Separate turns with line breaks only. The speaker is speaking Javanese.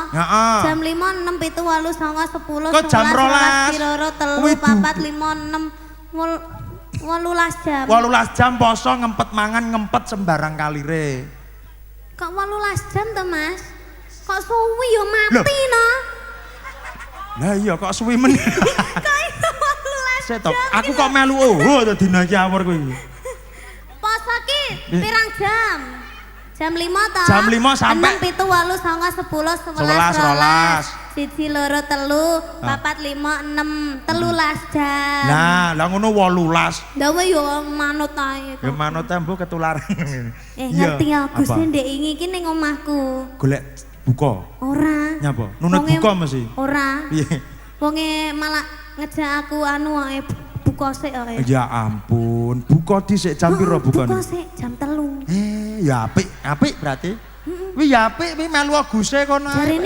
Heeh.
Jam 5, 6, 7, 8, 9, 10,
Kok jam
11,
12?
12, 3,
Kuwi
4, 5, 6, 18 jam.
18 jam poso ngempet mangan ngempet sembarang kalire.
Kok 18 jam to, Mas? Kok suwi yo mati no?
Lah iya kok suwi men.
Kok iso 18
Sik to,
jam?
Aku kok melu oho to dina iki awur kuwi.
Poso ki pirang jam? Jam 5 to?
Jam 5 sampai
6, 7, 8, 9, 10, 11,
11,
12. 1, 2, 3, 4, 5, 6, 13 jam.
Nah, lah ngono 18.
Dawa yo manut ae.
Ya manut embuh ketularan.
Eh,
Iya.
ngerti ya, Gus
Apa?
ndek ingi iki ning omahku.
Golek buka.
Ora.
Nyapa? Nunut buka mesti.
Ora.
Piye?
Wonge malah ngejak aku anu ae buka sik ae.
Ya ampun, buka dhisik jam piro
Buka
bukane?
sik jam 3.
Eh, ya apik, apik berarti. Wi ya apik, wi melu Guse kono ae.
Jarene